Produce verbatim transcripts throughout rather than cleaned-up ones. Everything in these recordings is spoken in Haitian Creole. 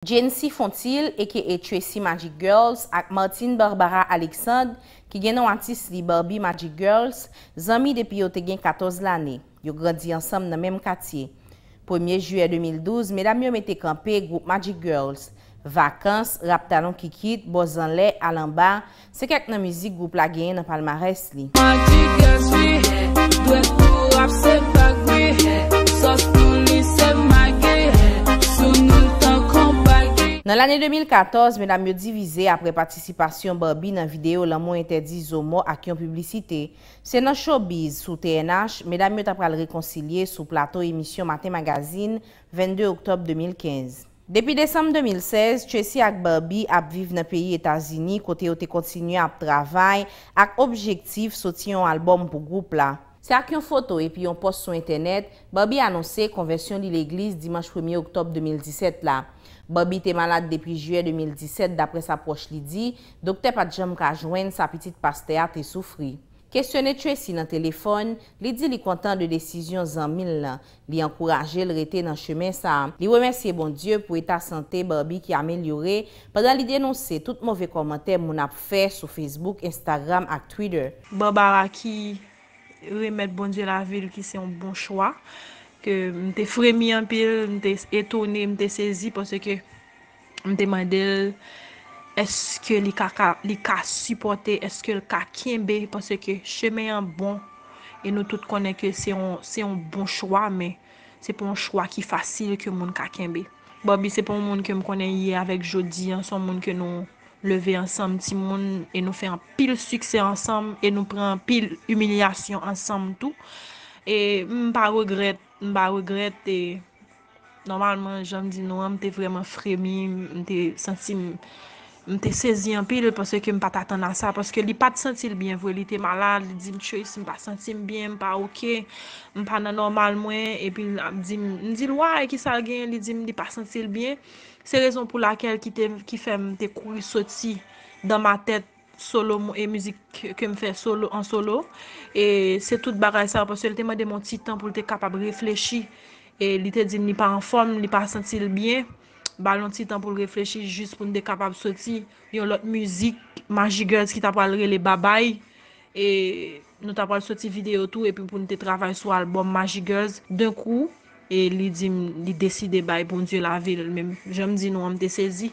Jency Fontil, aka Tracy Magic Girls, ak Martine Barbara Alexandre, ki gen non atis li Barbie Magic Girls, zanmi depi yo te gen katòz lane. Yo grandi ansanm nan menm katye. Premye jiyè de mil douz, medam yo mete kanpe gwoup Magic Girls. Vakans, rap talon kikit, bòz anlè, al anba, se kèk nan mizik gwoup la genyen nan palmarès li. Magic Girls, wi, dwèt pou rap se bag, wi, sòs pou li se Maggi, sou nou l tan konbagi. Nan lane de mil katòz, medam yo divize apre patisipasyon Barbie nan videyo Lanmou Entèdi Zo Mò ak yon piblisite. Se nan showbiz, sou T N H, medam yo ta pral rekonsilye sou plato emisyon Maten Magazine, vennde oktòb de mil kenz. Depi desanm de mil sèz, Tracy ak Barbie ap viv nan peyi Etazini, kote yo te kontinye ap travay ak objektif soti yon albòm pou gwoup la. Se ak yon foto epi yon pòs sou entènèt, Barbie anonse konvèsyon li legliz dimanch premye oktòb de mil disèt la. Barbie te malad depi jiyè de mil disèt, daprè sa pwòch li di, doktè pa t janm ka jwenn sa pitit pastè a te soufri. Kesyone Tracy nan telefòn, li di li kontan de desizyon zanmi l lan. Li ankouraje l rete nan chemen sa a. Li remèsye Bondye pou eta sante Barbie ki amelyore, pandan li denonse tout move kòmantè moun ap fè sou Facebook, Instagram ak Twitter. Barbara ki remèt Bondye lavi l, ki se yon bon chwa, ke m te fremi anpil, m te etone, m te sezi, paske m te mande l, èske li ka, ka, li ka sipòte, èske l ka kenbe, paske chemen an bon, e nou tout konnen ke se yon, se yon bon chwa, men se pa yon chwa ki fasil ke moun ka kenbe. Barbie se pa yon moun ke m konnen yè avèk jodi an, se yon moun ke nou leve ansanm timoun, e nou fè anpil siksè ansanm, e nou pran anpil imilyasyon ansanm tou. E m pa regrèt, m pa regrèt, e nòmalman, jan m di nou an, m te vrèman fremi, m te santi m, m te sezi anpil, paske m pa t atann a sa, paske li pa t santi l byen vre, li te malad, li di m, Tracy, m pa santi m byen, m pa oke, m pa nan nòmal mwen, epi l ap di m, m di l, why, kisa l genyen, li di m, li pa santi l byen. Se rezon pou lakèl ki te, ki fè m te kouri soti dans ma tête solo mo-, e mizik ke, ke m fè solo, an solo. E se tout bagay sa yo, paske l te mande m yon ti tan pou l te kapab reflechi. E li te di m li pa anfòm, li pa santi l byen. Ba l yon ti tan pou l reflechi, jis pou n te kapab soti yon lòt mizik, Magic Girls, ki ta pral rele Babay. E nou ta pral soti videyo tou, epi pou n te travay sou albòm Magic Girls, d'un coup, e li di m li deside bay Bondye lavi l. Men jan m di nou an, m te sezi.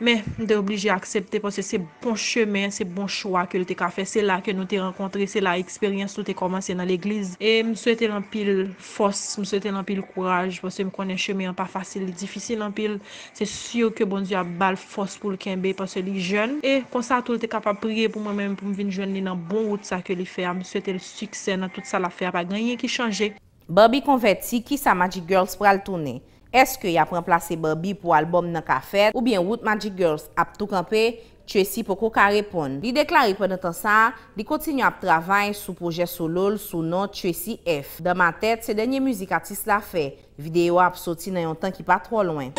Men, m te oblije aksepte, paske se bon chemen, se bon chwa ke l te ka fè. Se la ke nou te rankontre, se la eksperyans nou te kòmanse nan legliz. E m swete l anpil fòs, m swete l anpil kouraj, paske m konnen chemen an pa fasil, li difisil anpil. Se si ke Bondye ap ba l fòs pou l kenbe, paske li jèn. E konsa tou, l te kapab priye pou mwen menm, pou m vin jwenn li nan bon wout sa ke li fè a. M swete l siksè nan tout sa l ap fè a, pa gen anyen ki chanje. Barbie konvèti, kisa Magic Girls pral tounen? Èske y ap ranplase Barbie pou albòm nan ka fèt, oubyen wout Magic Girls ap tou kanpe? Tracy poko ka reponn. Li deklare pandan tan sa a, li kontinye ap travay sou pwojè solo l sou non Tracy F. Dans ma tête se dènye mizik atis la fè. Videyo a ap soti nan yon tan ki pa twò lwen.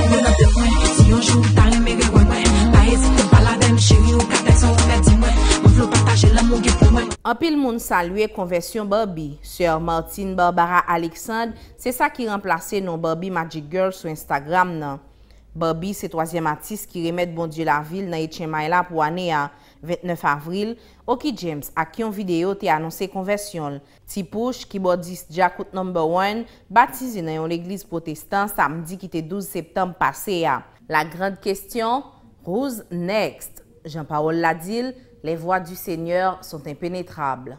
Moun nan tèt mwen, si yon jou w ta renmen rewè mwen, pa ezite pale avè m, cheri, ou ka fè sa w fè di mwen. Mwen vle w pataje lanmou w gen pou mwen. Anpil moun salye konvèsyon Barbie. Sè Martine Barbara Alexandre, se sa ki ranplase non Barbie Magic Girl sou Instagram nan. Barbie se twazyèm atis ki remèt Bondye lavi l nan H M I la pou ane a, vennèf avril, Oky James ak yon videyo te anonse konvèsyon l. T-Push, kibòdis Djakout Number One, batize nan yon legliz pwotestan samdi ki te douz septanm pase a. La grande question, who's next? Jan pawòl la di l, les voies du Seigneur sont impénétrables.